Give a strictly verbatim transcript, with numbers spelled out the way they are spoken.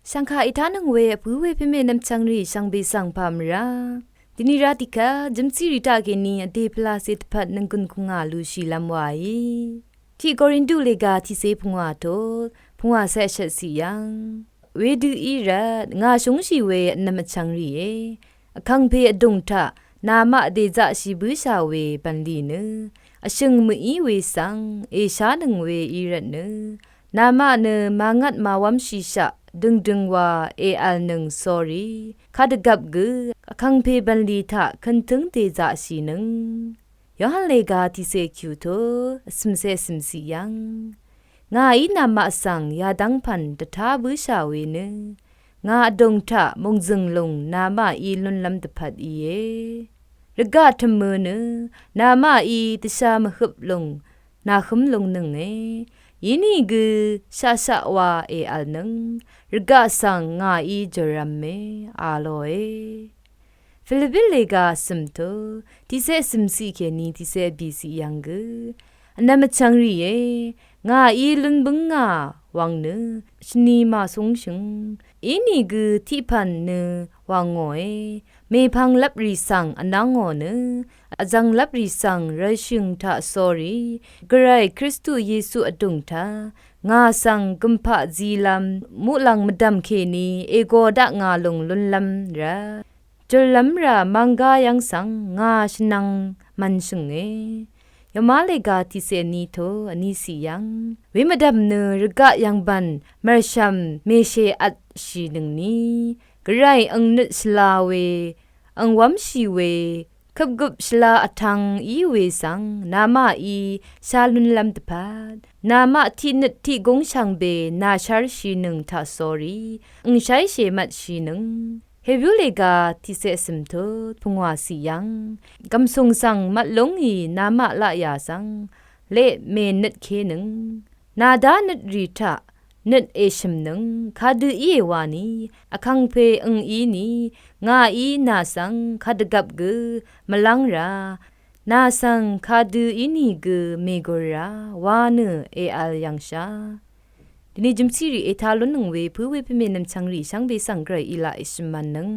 Shv̀ngkà ètánøng we vpǿ we pèmè nvmchvngrì shvngbe svng pà mvrá dvni rá tiqkvt jø̀mcìrì taq kèní vdè pvlacè dvpvt nvnggùn kùngà lushìlv́m wàí. Tiq Korindu lèga tiqcé pungwà tut pungwà cé vshvtciq yv́ng, wedø í rvt ngà shúngshì we vnvm vchvngrìé, vkàngpè vdùng taq namaq dèzaqshì bǿshà we bv̀nlì nø vshø̀ng mø̀í we svng èshánøng we í rvtnø, namaq nø màngvt màwv́mshìshaq døngdøngwa èv̀lnøng sórí, kadvgvp gø vkàngpè bv̀nlì taq kø̀ntǿng dèzaqshìnøng. Yohan lèga tiqcé kyù tut vsø̀mcé vsø̀mciq yv́ng, ngàí namaq svng yadv́ng pv̀n dvtá bǿshà we nø, ngà vdùng taq mòngzø̀ng lùng namaqí lúnlv́m dvpvt íe. Rvgaq tø̀mø nø namaqí dvsha mvhøp lùng nàhǿm lúngnønge. Inìgø shaqshaq wa èv̀lnøng, rvgaq svng ngàí jòrv̄me, a lòe. Filippi lèga vsø̀m tut tiqcé vsø̀mciq kèní tiqcé vbìciq yv́ng gø, vnvm vchvngrìé, ngàí lún bǿngà wvng nø shvni màcúngshø̀ng. Inìgø tiqpv̀n nø wà ngòe, mèpvnglvprì svng vnv́ngò nø vzv̀nglvprì svng rvshø̀ng taq sórí, gvray Kristu Yesu vdùng taq ngà svng gø̀mpaq zilv́m muqlàng mvdv̀m kèní ègo daq ngà lùng lúnlv́m rvt jùllv́m rà mv̀nggá yv́ng svng ngà shvnvng mv̀nshø̀nge. Yvmá lèga tiqcé ní tut vníciq yv́ng, wemvdv̀m nø rvgaq yv̀ngbv̀n mv̀rshv̀m mèshèvtshìnøngni, gvray ang nøt shvla we, ang wv́mshì we, køpgøp shvla vtv̄ng í we svng namaqí shá lúnlv́m dvpvt, namaq tiqnøt tiqgúng shvngbe nàshv́rshìnøng taq sórí, ang sháyshè mvtshìnøng. Hebrú lèga tiqcé vsø̀m tut pungwàciq yv́ng, gv̀msùng svng mvtlúngì namaq laqyà svng leq mènøtkénøng, nàdá nøtrì taq nøt èshø̀mnøng, kadø íe wani, vkàngpè ang íni, ngàí nà svng kadvgvp gø mvlv́ng rà, nà svng kadø ínìgø mègùr rà wa nø èv̀l yv̀ngshà. Dvni jø̀mcìrì ètá lúnnøng we vpǿ we pèmè nvmchvngrì shvngbe svng gvray í laq èshø̀m mv̀nnøng.